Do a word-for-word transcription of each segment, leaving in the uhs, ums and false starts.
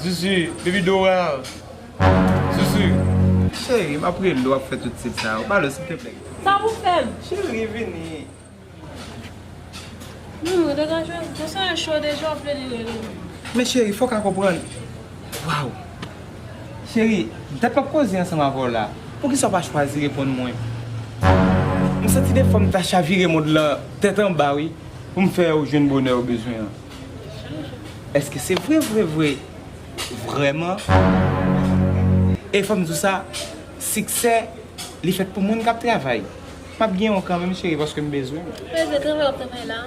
Zuzu, baby Dora. Zuzu. Cheri, m ap rele w, w ap fè tout tit sa yo. Pale, silteplè. Sa pou fè m? Cheri, vini. Non, non, degaje w. Konsa l cho deja, w ap vle li rele m. Men cheri, fòk a konprann. Waw. Cheri, dat m ap koze ansanm avè w la. Poukisa w pa chwazi reponn mwen? M santi defwa m ta chavire mond lan tèt anba, wi, pou m fè w jwenn bonè w bezwen an. Èske se vre, vre, vre, vrèman? E fò m di w sa, siksè, li fèt pou moun k ap travay. M ap gen w kanmenm, cheri, paske m bezwen w. Bezwen travay w ap travay la?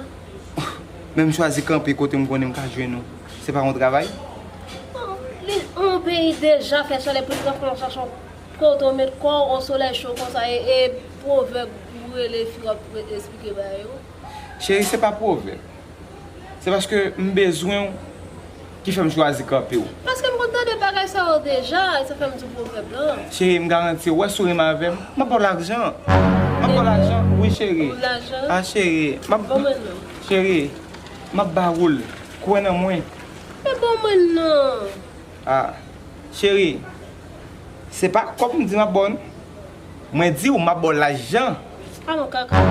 Menm chwazi kanpe kote m konnen m ka jwenn ou, se pa yon travay? Bon, li, yon peyi deja fè solèy, pou li pran fè yon chachon kote w met kò w, yon solèy cho konsa, e, e pwovèb ou rele fi w ap esplike bagay yo? Cheri, se pa pwovèb. Se paske m bezwen w ki fè m chwazi kanpe w. Paske m konn tande bagay sa yo deja, e sa fè m di w pwovèb lan. Cheri, m garanti w, wè si w renmen avè m, m ap ba w lajan. M ap ba w lajan, wi, cheri. Lajan? A, cheri, m ap... Ban mwen non. Cheri, m ap ba ou l. Kwè nan mwen. Men ban mwen non. A, cheri, se pa kòb m di m ap ba w non. Mwen di w m ap ba w lajan. A non, kaka.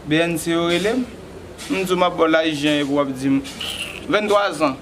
B N C yo rele m. M di w m ap ba w lajan epi w ap di m venntwa zan.